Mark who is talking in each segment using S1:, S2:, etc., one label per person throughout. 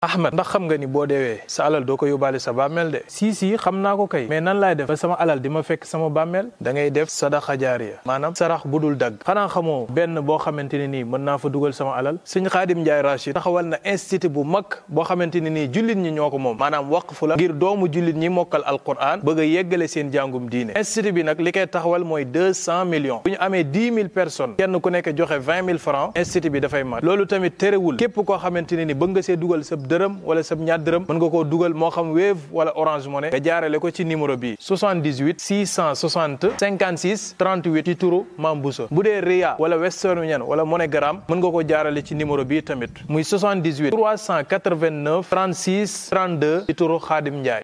S1: Ahmed ndax xam nga ni boo deewee sa alal doo ko yóbbaale sa bàmmeel de si xam naa ko kay mais nan laay def ba sama alal di ma fekk sama bàmmeel da ngay def sadaqa jaariya maanaam sarax bu dul dagg xanaa xamoo benn boo xamante ne nii mën naa fa dugal sama alal sëñ Xaadim Njaay Rachid taxawal na institut bu mag boo xamante ne nii jullit ñi ñoo ko moom maanaam waqfu la ngir doomu jullit ñi mokkal alquran bëgg a yeggale seen jàngum diine institut bi nag li koy taxawal mooy 200 millions bu ñu amee 10 000 personnes kenn ku nekk joxe 20 000 francs institut bi dafay mat loolu tamit terewul képp koo xamante ne ni bëgg nga see dugal sa dërëm wala sa ñaar dërëm mën nga koo dugal moo xam Wave wala Orange Money nga jaarale ko ci numéro bi 78 660 56 38 ci turu Mame Bousso bu dee Ria wala Western Union wala MoneyGram mën nga ko jaarale ci numéro bi tamit muy 78 389 36 32 ci turu Xaadim Njaay.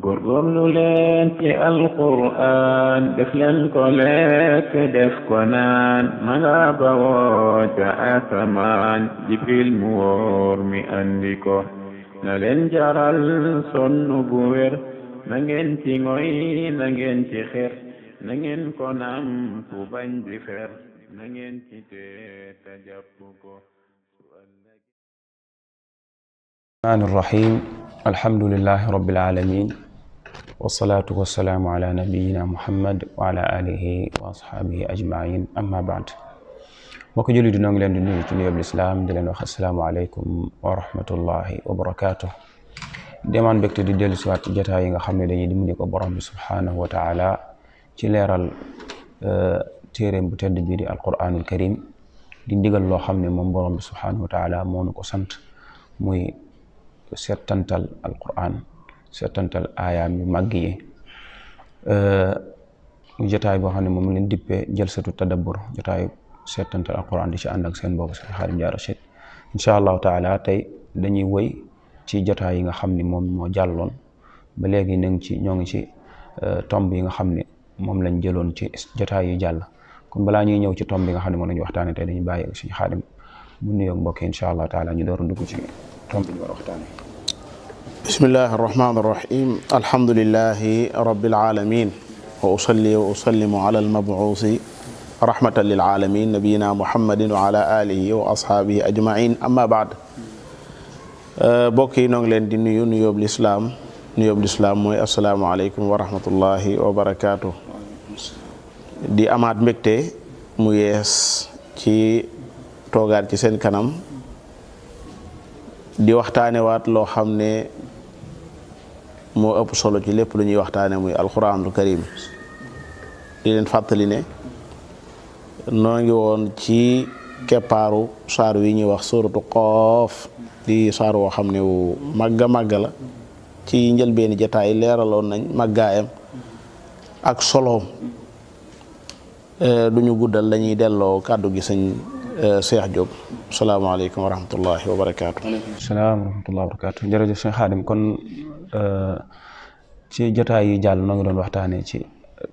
S2: góorgóorlu leen ci alquran def leen ko lekk def ko naan ma nga bawoo ca asamaan jibril mu wóor mi andi ko na leen jaral sonn bu wér na ngeen ci ngoy na ngeen ci xer na ngeen ko nam fu bañ di fer na ngeen ci tee ta jàpp ko
S3: الرحمن الرحيم الحمد لله رب العالمين والصلاة والسلام على نبينا محمد وعلى آله وأصحابه أجمعين أما بعد mbokk jullit di noo ngi leen di nuyu ci nuyoo bi lislaam di leen wax assalaamu aleykum wa rahmatullahi wa barakaatuh demaan mbégte di dellu siwaat ci jotaay yi nga xam ne dañuy dimbali ko borom bi subhaanahu wa taala ci leeral téeréem bu tedd bii di alquranul karim di ndigal loo xam ne moom borom bi subhaanahu wa taala moo nu ko sant muy settantal alquran settantal aayaam yu màgg yi mu jotaay boo xam ne moom leen dippee jalsatu tadabbur jotaay settantal alquran di ci ànd ak seen boobu Sëñ Xaadim Njaay Rachid incha allahu taala tey dañuy wëy ci jotaay yi nga xam ne moom moo jàlloon ba léegi ñoo ngi ci tomb yi nga xam ne moom lañ jëloon ci jotaay yu jàll kon balaa ñuy ñëw ci tomb yi nga xam ne moom lañu waxtaane tey dañuy bàyyi Sëñ Xaadim mu nuyoog mbokk yi incha allahu taala ñu door a dugg ci tomb bi ñu war a waxtaane
S4: bismillahi arrahmani irrahim alhamdulilahi rabbil alamin wa usalli wa usallimu ala almabuusi rahmatan lil alamin nabiyina muhammadin wa ala alihi wa ashaabihi ajmain amma baad mbokk yi noo ngi leen di nuyu nuyoob lislaam mooy asalaamaaleykum wa rahmatullahi wa barakaatu di amaat mbégte mu yees ci toogaat ci seen kanam di waxtaane waat loo xam ne moo ëpp solo ci lépp lu ñuy waxtaane muy alquranul karim di leen fàttali ne noo ngi woon ci keppaaru saar wi ñuy wax suratu Qaf di saar woo xam ne wu màgga màgga la ci njëlbeeni jataay leeraloon nañ màggaayam ak soloom duñu guddal lañuy delloo kàddu gi sëñ Cheikh Diop salaamaaleykum wa rahmatullahi wa barakaatu.
S3: waaleykum salaam wa rahmatullahi wa barakaatu. jërëjëf sëñ Xaadim kon ci jotaay yi jàll noo ngi doon waxtaanee ci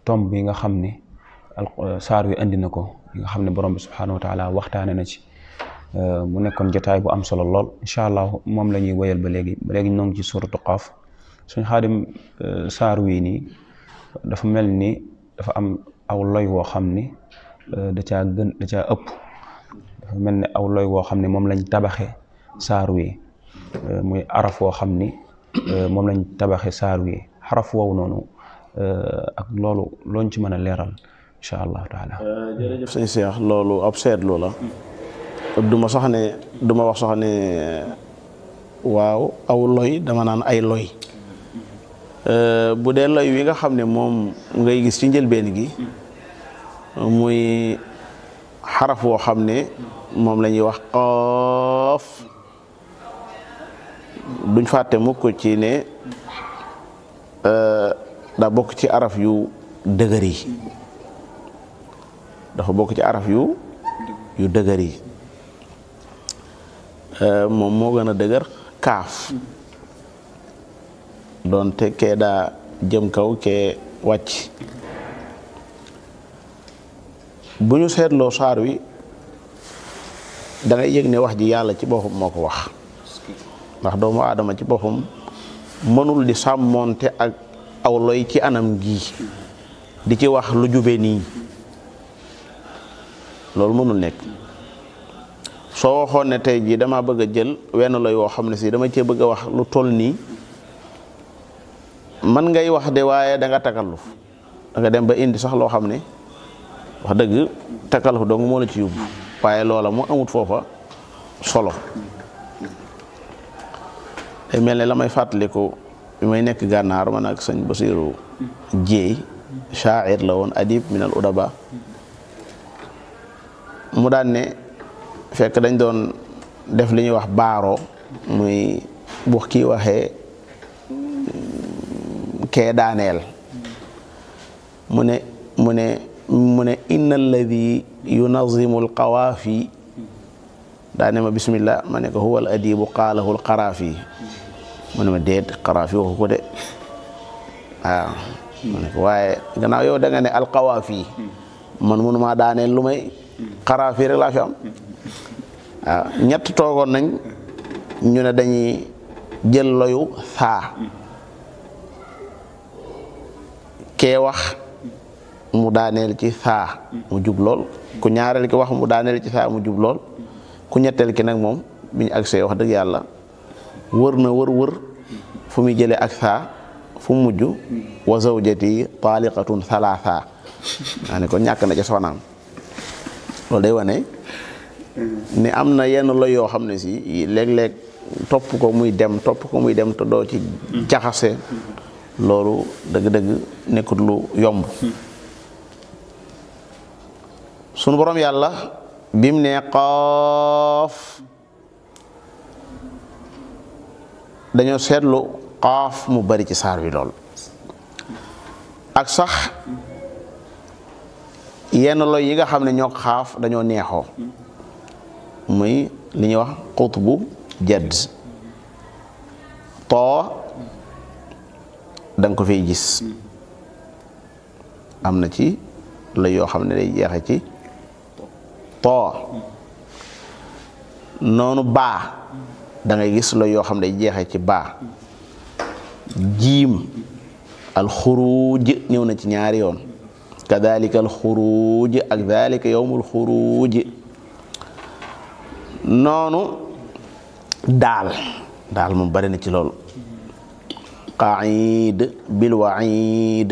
S3: tomb yi nga xam ni saar wi andi na ko yi nga xam ne borom bi subhaanahu wa taala waxtaane na ci mu nekkoon jotaay bu am solo lool incha allah moom la ñuy wéyal ba léegi ñoo ngi ci suuratu Qaaf sëñ Xaadim saar wi nii dafa mel ni dafa am aw loy woo xam ni da caa ëpp. dafa mel ne aw loy woo xam ne moom lañ tabaxe saar wi muy araf woo xam ni moom lañ tabaxe saar wi xaraf woowu noonu ak loolu looñ ci mën a leeral incha allahu taala.
S4: jërëjëf sëñ Cheikh loolu ab seetlu la duma wax sax ne waaw aw loy dama naan ay loy bu dee loy wi nga xam ne moom ngay gis ci njëlbeen gi muy xaraf woo xam ne moom la ñuy wax Qaaf duñ fàtte mukk ci ne daa bokk ci araf yu dëgër yi dafa bokk ci araf yu dëgër yi moom moo gën a dëgër kaaf doonte kee daa jëm kaw kee wàcc bu ñu seetloo saar wi da ngay yëg ne wax ji yàlla ci boppam moo ko wax ndax doomu aadama ci boppam mënul di sàmmoonte ak aw loy ci anam gi di ci wax lu jube nii loolu mënul nekk soo waxoon ne tey jii dama bëgg a jël wenn la yoo xam ne si dama cee bëgg a wax lu toll nii man ngay wax de waaye da nga takalluf da nga dem ba indi sax loo xam ne wax dëgg takalluf dong moo la ci yóbbu waaye loola mu amut foofa solo day mel ne la may fàttaliku bi may nekk gànnaar man ak sëñ Basiru Jéey shaa'ir la woon adib min al udaba mu daan ne fekk dañ doon def li ñuy wax baaroo muy bu kii waxee kee daaneel mu ne inna alladi yunazimu alqawaafi daane ma bismillah ma ne ko huwa al adibu qaalahu al qaraafi mu ne ma déet qaraafi waxu ko de waaw ma ne ko waaye gannaaw yow da nga ne alqawaafi man mënu maa daaneel lu may qaraafi rek laa fi am waaw ñett toogoon nañ ñu ne dañuy jël loyu saa kee wax mu daaneel ci saa mu jub lool ku ñaareel ki wax mu daaneel ci saa mu jub lool ku ñetteel ki nag moom bi ñu agsee wax dëgg yàlla wër na wër fu muy jëlee ak saa fu mu mujj wa zawjati taaliqatun salaasa maa ne ko ñàkk na ca soxnaam loolu day wane ni am na yenn loy yoo xam ne si léeg-léeg topp ko muy dem te doo ci jaxase loolu dëgg-dëgg nekkut lu yomb sunu borom yàlla bim ne qaaf dañoo seetlu qaaf mu bari ci saar wi lool ak sax yenn loy yi nga xam ne ñoo xaaf dañoo neexoo muy li ñuy wax qutbu jadd too da nga ko fiy gis am na ci la yoo xam ne day jeexe ci too noonu baa da ngay gis la yoo xam ne day jeexe ci baa jiim alxuruj ñëw na ci ñaari yoon kadalika alxuruj ak dalika yawmul xuruj noonu daal moom bari na ci lool qaid bil waid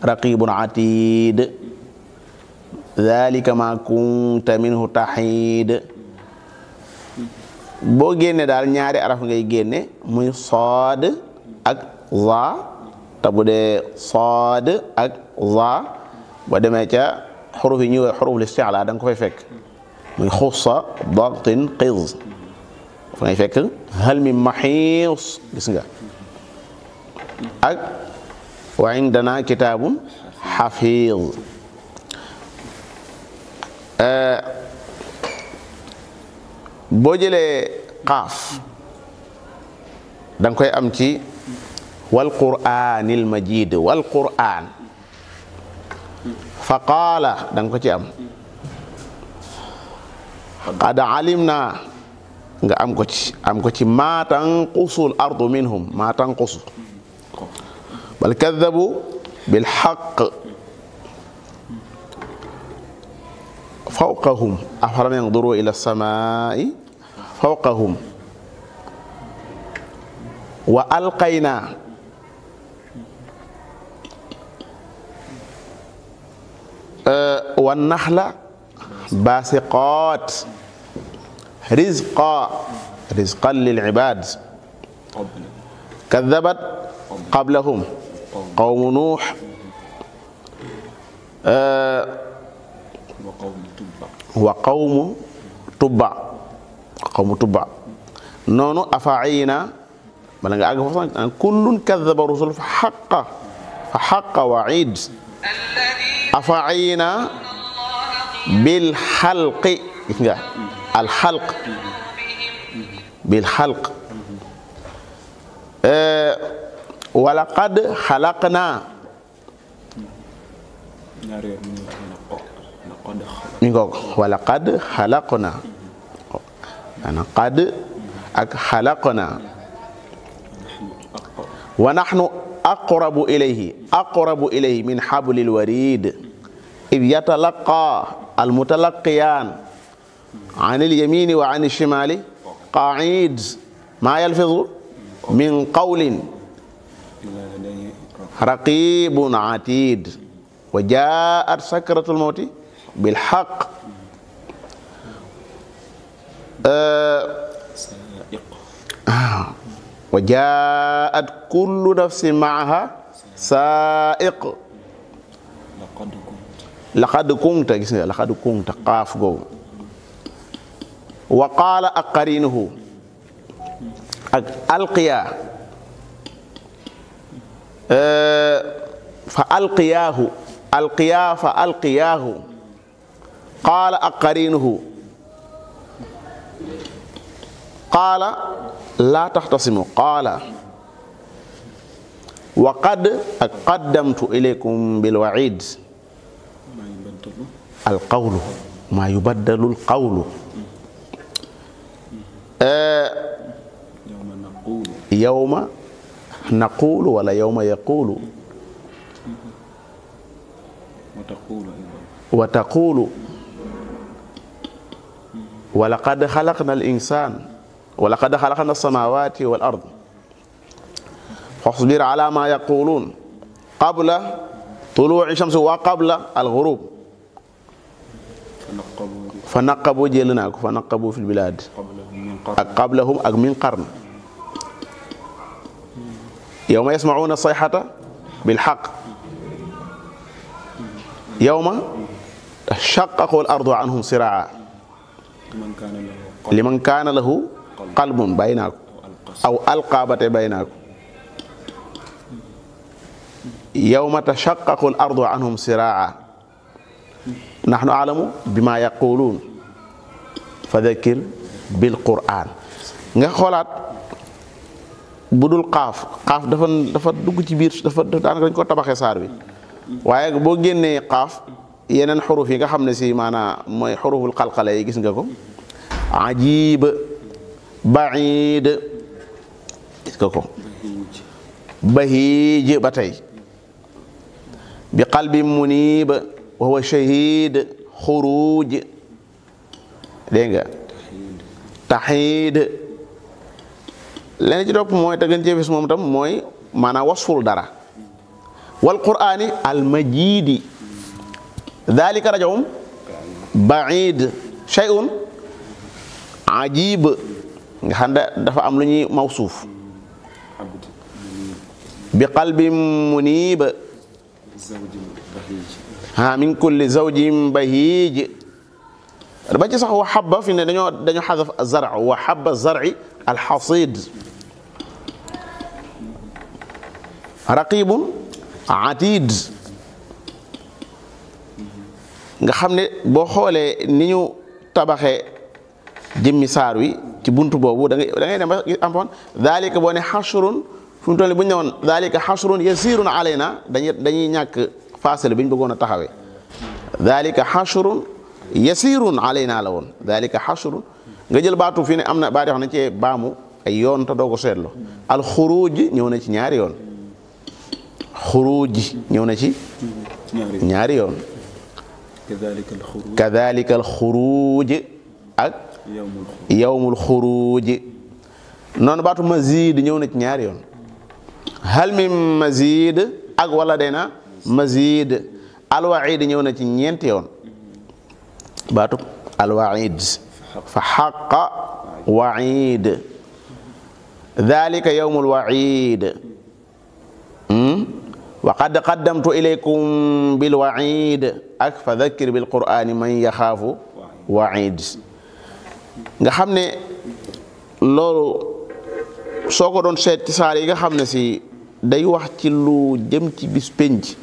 S4: raqibun atid dalika ma kunta minhu tahid boo génne daal ñaari araf ngay génne muy saad ak za te bu dee saad ak za ba demee ca xuruf yi ñëwee xuruf listi'la da nga ko fay fekk muy xussa dagtin qiz fa ngay fekk hal min maxiis gis nga ak wa indana kitaabun xafiid boo jëlee qaaf da nga koy am ci wal qur'aanil majiid wal qur'aan fa qaala da nga ko ci am qad alimna nga am ko ci maa tanqusul ardu minhum maa tanqusu bal kaddabu bil haqq fawqahum afalam yanzuru ila samaa'i fawqahum wa alqayna wan naxla baasiqaat rizqan lil ibaad kaddabat qablahum qawmu nuux wa qawmu tubba noonu afaayina bala nga àgg foofu sax kullun kaddaba rusul fa xaqa waid afaayina bil xalqi gis nga al xalq bil xalq wala qad xalaqna mi ngoog wala qad xalaqna ana qad ak xalaqna wa naxnu aqrabu ilayhi min xablil warid id yatalaqa almutalaqiyaan an al-yamini wa an al-shimali qa'id ma yalfizu min qawlin raqibun atid wa jaat sakratul mawti bil haqq wa jaat kullu nafsin ma'aha sa'iq laqad kunta gis nga laqad kunta qaaf googu wa qaala ak qarinuhu ak alqiya fa alqiyaahu alqiya fa alqiyaahu qaala ak qarinuhu qaala laa taxtasimu qaala wa qad ak qaddamtu ilaykum bil wa'iid al qawlu maa yubaddalu al qawlu yawma naqulu wala yawma yaqulu wa taqulu wa laqad xalaqna al insaan wa laqad xalaqna as-samaawaati wal ard fasbir ala ma yaquluun qabla tuluu'i shamsi wa qabla al ghurub fa naqabu jël naa ko fa naqabu fil bilaad ak qablahum ak min qarn yawma yasma'una sayhata bil haqq yawma tashaqqaqu al ardu anhum siraa'a liman kaana lahu qalbun bàyyi naa ko aw alqaa ba tey bàyyi naa ko yawma tashaqqaqu al ardu anhum siraa'a nahnu a'lamu bima yaquluun fa dhakkir bil qur'an nga xoolaat budul qaaf dafa dugg ci biir dafa daanaka dañ ko tabaxee saar bi waaye boo génnee qaaf yeneen xuruf yi nga xam ne si maanaam mooy xuruful qalqala yi gis nga ko ajib baid gis nga ko bahiij ba tey bi qalbin munib wa huwa shahid xuruj dégg nga taxiid leneen ci topp mooy te gën cee fis moom tam mooy maanaam wasful dara wal qur'ani al majidi dhalika rajawum baid shay'un ajib nga xam ne dafa am lu ñuy mawsuuf bi qalbin munib ha min kulli zawjin bahij ba ci sax wa habba fi ne dañoo xadaf zar wa habba zar'i alxasid raqibun atid nga xam ne boo xoolee ni ñu tabaxee jëmmi saar wi ci buntu boobu da ngay dem ba am foon daalika boo ne xashrun fu mu toll bu ñu ne woon daalika xashrun yasirun alayna dañuy ñàkk faasale bi ñu bëggoon a taxawee daalika xashrun yasirun alayna la woon daalika xashrun nga jël baatu fii ne am na baat yoo xam ne ci baamu ay yoon te doo ko seetlu alxuruj ñëw na ci ñaari yoon xuruj ñëw na ci ñaari yoon kadhalika alxuruj ak yawmul xuruj noonu baatu mazid ñëw na ci ñaari yoon hal min mazid ak wala dena mazid alwaid ñëw na ci ñeenti yoon baatu alwaid fa xaqa waid dhalika yawmul waid wa qad qaddamtu ilaykum bil waid ak fa dhakkir bil qur'ani man yaxaafu waid nga xam ne loolu soo ko doon seet ci saar yi nga xam ne si day wax ci lu jëm ci bis penc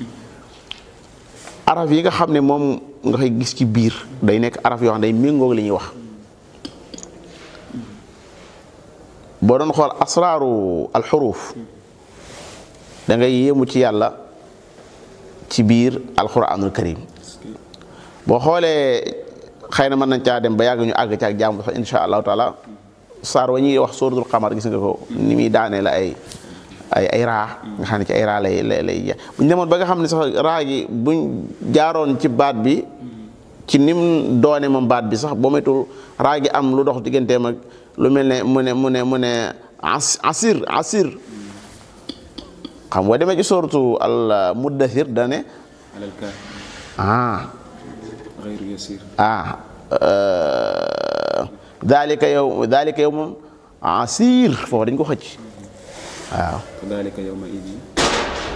S4: araf yi nga xam ne moom nga koy gis ci biir day nekk araf yoo xam ne day méngoog li ñuy wax boo doon xool asraaru alxuruf da ngay yéemu ci yàlla ci biir alquranul karim boo xoolee xëy na mën nañ caa dem ba yàgg ñu àgg ci ak jaamu sax insha allahu taala saar wa ñuy wax suratul qamar gis nga ko ni muy daanee la ay raa nga xam ne ci ay raa lay buñ demoon ba nga xam ne sax raa gi buñ jaaroon ci baat bi ci nim doone moom baat bi sax boo metul raa gi am lu dox digganteem ak lu mel ne mu ne asir xam nga demee ci sooratu al muddathir dane dalika yawmun asir foofu dañ ko xëcc waaw
S3: dalika yawma idin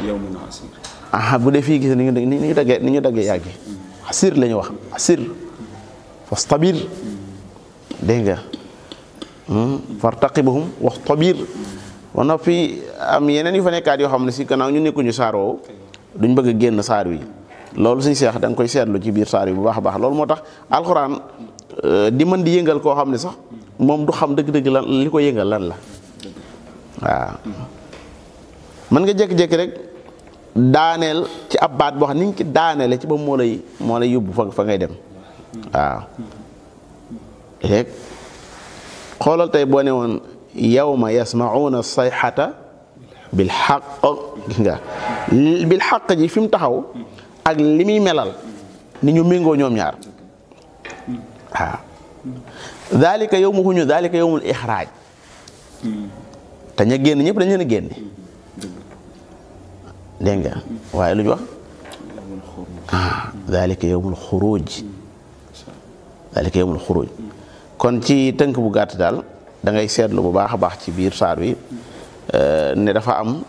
S3: yawmun asir
S4: bu dee fii gis ni ñu daggee yàggi asir la ñu wax asir fastabir dégg nga fartaqibhum wastabir ba noppi am yeneen yu fa nekkaat yoo xam ne si gannaaw ñu nekkuñu saar woowu duñ bëgg a génn saar wi loolu suñu seex da nga koy seetlu ci biir saar wi bu baax a baax loolu moo tax alxuraan di mën di yëngal koo xam ne sax moom du xam dëgg-dëgg lan li ko yëngal lan la waaw mën nga jékki-jékki rek daaneel ci ab baat boo xam ni ñu ci daaneele ci ba moo lay yóbbu fa ngay dem waaw léeg xoolal tey boo ne woon yawma yasma'una sayhata bil haqq gis nga bil haqq ji fi mu taxaw ak li muy melal ni ñu méngoo ñoom ñaar waaw daalika yawmu huñu daalika yawmul ixraaj te ña génn ñëpp dañ leen a génne dégg nga waaye lu ñu wax daalika yawmul xuruj daalika yawmul xuruj kon ci tënk bu gàtt daal da ngay seetlu bu baax a baax ci biir saar wi ne dafa am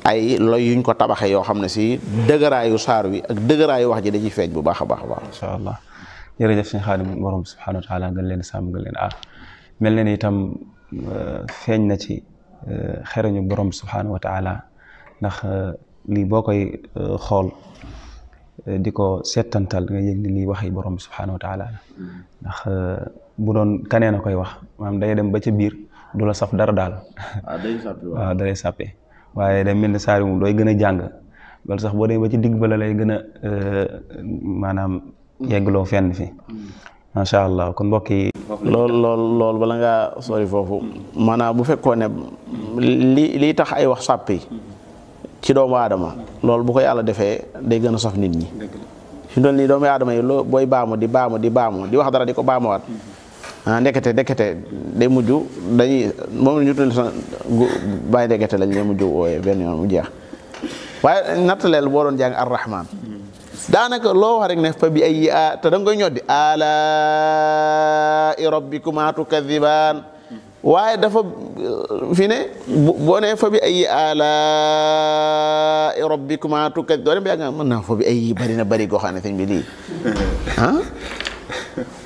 S4: ay loy yuñ ko tabaxe yoo xam ne si dëgëraayu saar wi ak dëgëraayu wax ji dañuy feeñ bu baax a baax a baax.
S3: incha allah jërëjëf sëñ Xaadim borom subhanahu wa taala gën leen sàmm gën leen aar mel na ni itam feeñ na ci xereñu borom subhanahu wa taala ndax lii boo koy xool di ko settantal nga yëg ni lii waxi borom subhanahu wa taala ndax bu doon kanee na koy wax maanaam day dem ba ca biir du la saf dara daal. waaw day sàppe waaye day mel ni saar yi dooy gën a jàng loolu sax boo demee ba ci digg ba la lay gën a maanaam yeggloo fenn fi macha allah kon mbokk yi.
S4: lool bala ngaa sori foofu maanaam bu fekkoon ne lii tax ay wax sàpp yi ci doomu aadama loolu bu ko yàlla defee day gën a saf nit ñi. fi mu toll nii doomu aadama yi loo booy baamu di wax dara di ko baamuwaat ndekete day mujj dañuy moom la ñu tuddee sax bàyyi ndekete lañ lay mujj wooyee benn yoon mu jeex waaye nattaleel boo doon jàng ar-rahman daanaka loo wax rek ne fa bi ay te da nga koy ñoddi alaa rabbikumaa tukadhibaan waaye dafa fi ne boo ne fa bi ay alaa rabbikumaa tukadhibaan doo dem ba yàgg mën naa fa bi ay bari goo xam ne sëñ bi lii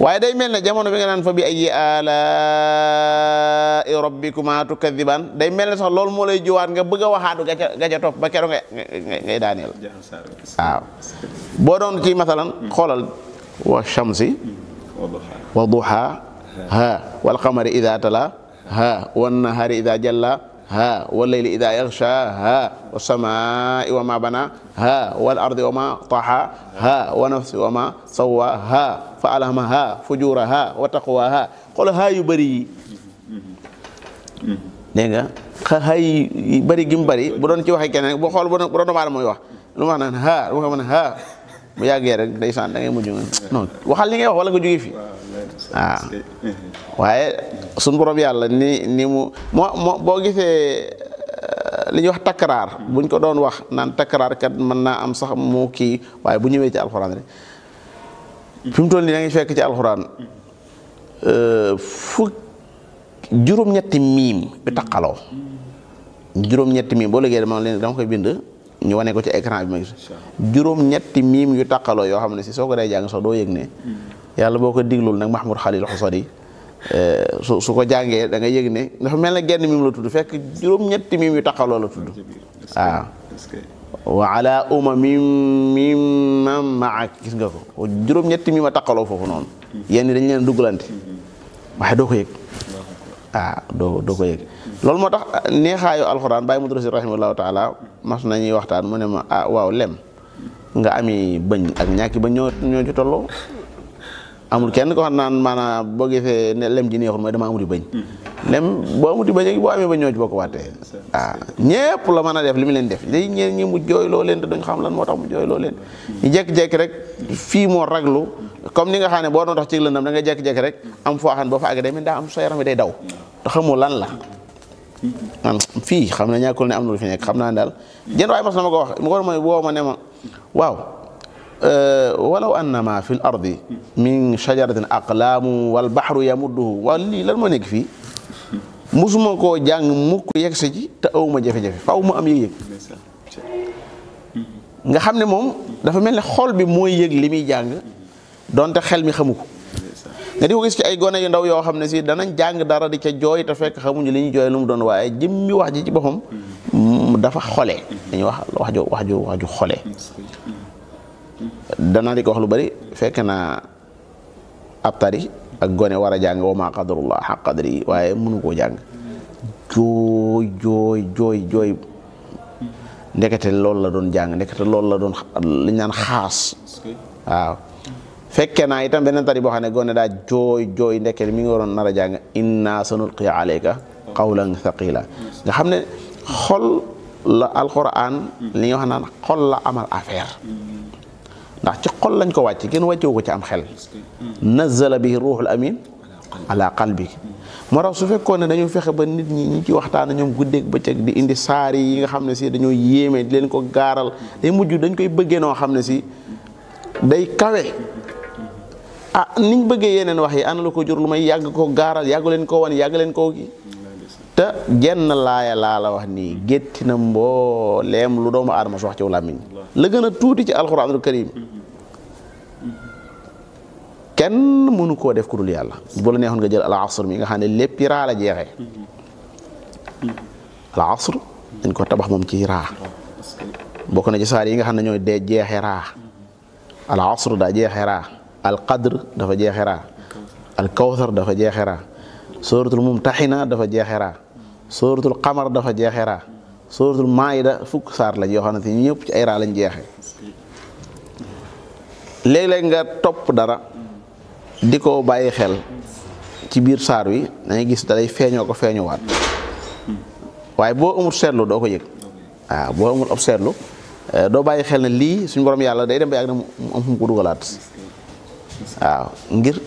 S4: waaye day mel ne jamono bi nga naan fa bi ay alaa rabbikumaa tukadhibaan day mel ne sax loolu moo lay jiwaat nga bëgg a waxaatu gaca topp ba keroog ngay daaneel waaw boo doon ci masalan xoolal wa shamsi wa duha wal qamari idha tala wan nahari idha jalla wal layli idha yaghsha was samaa'i wa ma bana wal ardi wa ma taha wa nafsi wa ma sawwaha fa alhamaha fujuraha wa taqwaha xool yu bëri yi dégg nga xay yu bëri gi mu bëri bu doon ci waxee keneen boo xool bu doon doomu aadama mooy wax lu mu wax naan bu ko mën bu yàggee rek ndeysaan da ngay mujj non waxal li ngay wax wala nga jóge fi waaw waaye suñu borom yàlla ni mu moo boo gisee li ñuy wax takkaraar buñ ko doon wax naan takkaraar kat mën naa am sax mu kii waaye bu ñëwee ci alxuraan rek fi mu toll nii da ngay fekk ci alxuraan juróom-ñetti miim yu taqaloo juróom-ñetti miim boo léegi dama koy bind ñu wane ko ci écran bi ma gis juróom-ñetti miim yu taqaloo yoo xam ne si soo ko day jàng sax doo yëg ne yàlla boo ko diglul nag Mahmoud Khalil Xusari su ko jàngee da nga yëg ne dafa mel ne genn miim la tudd fekk juróom-ñetti miim yu taqaloo la tudd waaw wa ala mimman ma'ak gis nga ko juróom-ñetti miim a taqaloo foofu noonu yenn dañ leen duggalante waaye doo ko yëg doo ko yëg loolu moo tax neexaayu alxuraan Baye Mudrasi rahimahullahu taala mas nañuy waxtaan mu ne ma waaw lem nga ami bëñ ak ñàkki bëñ ñoo ci tolloo amul kenn ko xam naan maanaam boo gisee ne lem ji neexul mooy dama amuti bëñ lem boo amuti bëñ ak boo amee bëñ ñoo ci bokk waatee waaw ñépp la mën a def li mu leen def léegi ñeen ñi mu jooyloo leen te duñ xam lan moo tax mu jooyloo leen ñu jekki-jekki rek fii moo raglu comme ni nga xam ne boo doon tax ci lëndam da nga jekki-jekki rek am foo xam boo fa àgg day mel daa am sa yaram day daw te xamoo lan la man fii xam na ñàkkul ne am na lu fi nekk xam naa ne daal jën waaye mas na ma ko wax ma ko mooy woo ma ne ma waaw walaw annama fi l ardi min shajaratin aqlaamu wal bahru yamudduhu waaw lii lan moo nekk fii musuma koo jàng mukk yegg sa ci te awuma jafe-jafe faaw mu am yëg-yëg nga xam ne moom dafa mel ne xol bi mooy yëg li muy jàng donte xel mi xamu ko nga di ko gis ci ay gone yu ndaw yoo xam ne si danañ jàng dara di ca jooy te fekk xamuñu li ñuy jooy lu mu doon waaye jëmmi wax ji ci boppam dafa xole dañuy wax ju xole danaa di ko wax lu bari fekk na ab tari ak gone war a jàng wa ma qadarullah haq qadri waaye mënu koo jàng jooy ndekete loolu la doon jàng ndekete loolu la doon li ñu naan xaas waaw fekke naa itam beneen tari boo xam ne gone daa jooy ndekete mi ngi waroon nar a jàng inna sanulqi alayka qawlan thaqila nga xam ne xol la alquran li nga wax naan xol la amal affaire ndax ci xol lañ ko wàcc kenn wàccewu ko ci am xel nazala bihi ruuxul amin ala qalbi moo tax su fekkoon ne dañu fexe ba nit ñi ci waxtaan ñoom guddeeg bëccëg di indi saari yi nga xam ne si dañoo yéeme di leen ko gaaral day mujj dañ koy bëggee noo xam ne si day kawe niñ bëggee yeneen wax yi ana la ko jur lu may yàgg ko gaaral yàggu leen ko wan yàgg leen koo gi te jenn laaya laa la wax nii gétti na mbooleem lu doomu aadama su wax ci làmmiñ la gën a tuuti ci alxuraanul karim kenn mënu koo def ku dul yàlla bu la neexoon nga jël al asr mi nga xam ne lépp raa la jeexee al asr dañ ko tabax moom ci raa bokk na ci saar yi nga xam ne ñooy dee jeexee raa al asr daa jeexee raa al qadr dafa jeexee raa al kawthar dafa jeexee raa suratul mumtaxina dafa jeexee raa suratul qamar dafa jeexee raa suratul maayida fukk saar lañ yoo xam ne ñëpp ci ay raa lañ jeexee léeg-léeg nga topp dara di ko bàyyi xel ci biir saar wi dangay gis dalay feeñoo ko feeñuwaat waaye boo amul seetlu doo ko yëg waaw boo amul ab seetlu doo bàyyi xel ne lii suñu borom yàlla day dem ba yàgg na mu am fu mu ko dugalaat waaw ngir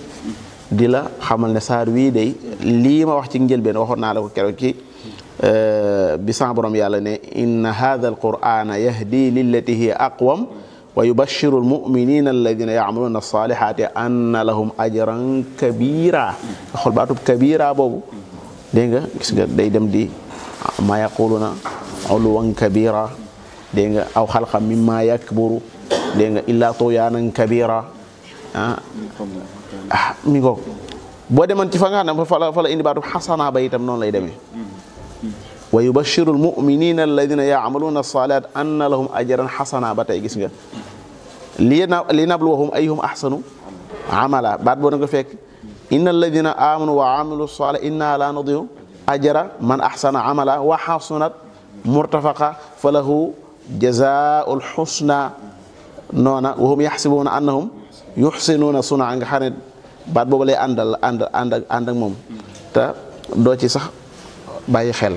S4: di la xamal ne saar wii day lii ma wax ci njëlbeen waxoon naa la ko keroog ci bi sama borom yàlla ne inna hadha al qur'ana yahdi lillati hiya aqwam wa yubashiru almuminina alladina yacmaluna alsalihati anna lahum ajran kabira nga xool baatub kabira boobu dégg nga gis nga day dem di ma yaquluna uluwan kabira dégg nga aw xalqan mimma yakburu dégg nga illa tuyanan kabira mi ngoog boo demoon ci fa nga xam ne fa la indi baatub xasana ba itam noonu lay demee wa yubashiru almuminina alladina yacmaluna alsalihat anna lahum ajran xasana ba tey gis nga li nabluwahum ayyuhum ahsanu amala baat boo na nga fekk inna alladina amanu wa amilu salih inna la nudiu ajra man ahsana amala wa hasunat murtafaqa falahu jazaa'ul husna noona wa hum yaxsibuna annahum yuxsinuna suna nga xam ne baat boobu lay ànd ak moom te doo ci sax bàyyi xel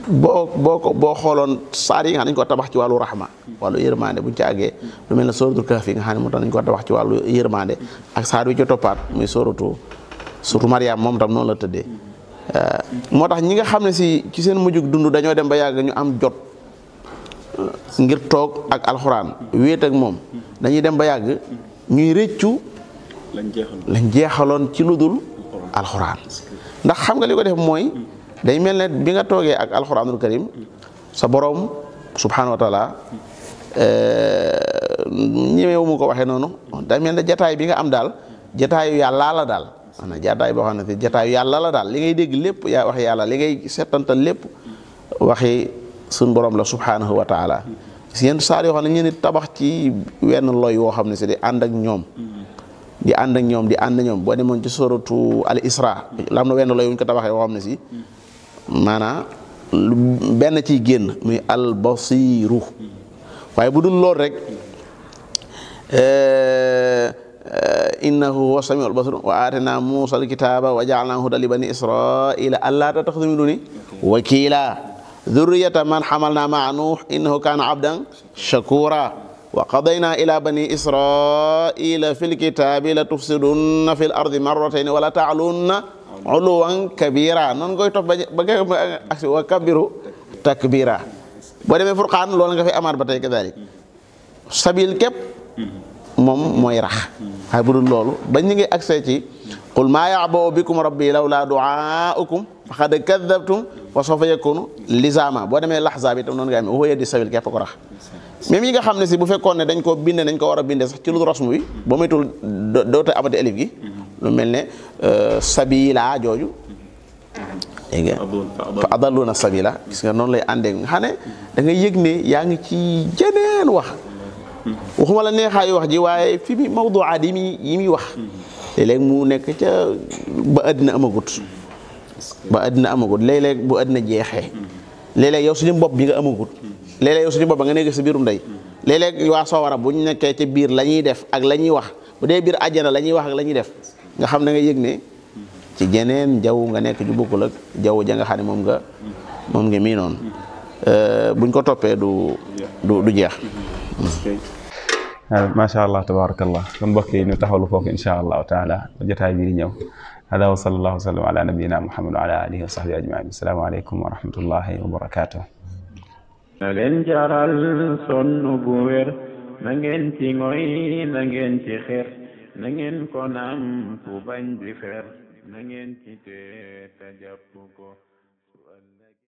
S4: boo xooloon saar yi nga xam ne dañu ko tabax ci wàllu rahma wàllu yërmande buñ ci àggee lu mel ne suratul kahfi nga xam ne moom tam dañu ko tabax ci wàllu yërmande ak saar wi ci toppaat muy suratu Maryam moom tam noonu la tëddee moo tax ñi nga xam ne si ci seen mujjug dund dañoo dem ba yàgg ñu am jot ngir toog ak alxuraan wéet ak moom dañuy dem ba yàgg ñuy rëccu lañ jeexaloon ci lu dul alxuraan ndax xam nga li ko def mooy day mel ne bi nga toogee ak alxuraanul karim sa borom subhanahu wa taala ñemewu mu ko waxee noonu day mel ne jataay bi nga am daal jataayu yàlla la daal maanaam jataay boo xam ne si jataayu yàlla la daal li ngay dégg lépp yaa wax yàlla li ngay settantal lépp waxi suñ borom la subhanahu wa taala yenn saar yoo xam ne ñu tabax ci wenn loy woo xam ne si di ànd ak ñoom di ànd ak ñoom boo demoon ci suratu al isra lam na wenn loy wuñ ko tabaxee woo xam ne si maanaam benn ciy génn muy al basiru waaye bu dul lool rek innahu huwa samiul basir wa aatayna Muusa alkitaba wa ja'alnahu hudan li bani israila alla tattakhidhu min duni wakila dhurriyata man hamalna ma'a nuh innahu kana abdan shakura wa qadayna ila bani israila fil kitabi la tufsidunna fil ardi marratayn wa la ta'lunna uluwan kabira noonu koy topp ba aksi wa kabiru takbira boo demee Furqaan loolu nga fi amaat ba tey kadalik sabil képp moom mooy rax waaye bu dul loolu bañ ñu ngi accès ci qul maa ya'ba'u bikum rabbi lawlaa du'aa'ukum faqad kadhabtum wa sawfa yakunu lizaama boo demee Lahzaab itam noonu nga am huwa yahdi sabil képp ko rax même yi nga xam ne si bu fekkoon ne dañ koo binde nañ ko war a binde sax ci lu rasmu bi ba moytul doote amati elif gi lu mel ne sabila jooju dégg nga fa adalluna sabila gis nga noonu lay àndee nga xam ne da nga yëg ne yaa ngi ci jeneen wax waxuma la neexaayu wax ji waaye fi mi mawduaat yi muy wax léeg-léeg mu nekk ca ba àddina amagut léeg-léeg bu àddina jeexee léeg-léeg yow suñu bopp bi nga amagut léeg-léeg yow suñu bopp ba nga nekk sa biirum ndey léeg-léeg waa sawara bu ñu nekkee ca biir la ñuy def ak la ñuy wax bu dee biir àjjana la ñuy wax ak la ñuy def nga xam ne nga yëg ne ci jeneen jaww nga nekk ju bokkul ak jaww ja nga xam ne moom nga mii noonu buñ ko toppee du jeex.
S3: macha allah tabarakallah kon mbokk yi ñu taxawlu foofu insha allahu taala jotaay bi di ñëw hada wa sallallahu sallam ala nabiyina muhammad wa ala alihi wa sahbihi ajmain assalaamu aleykum wa rahmatullahi wa barakatuh
S2: na leen jaral sonn bu wér na ngeen ci ngoy na ngeen ci xeer na ngeen ko nam fu bañ di fer na ngeen ci te jàpp ko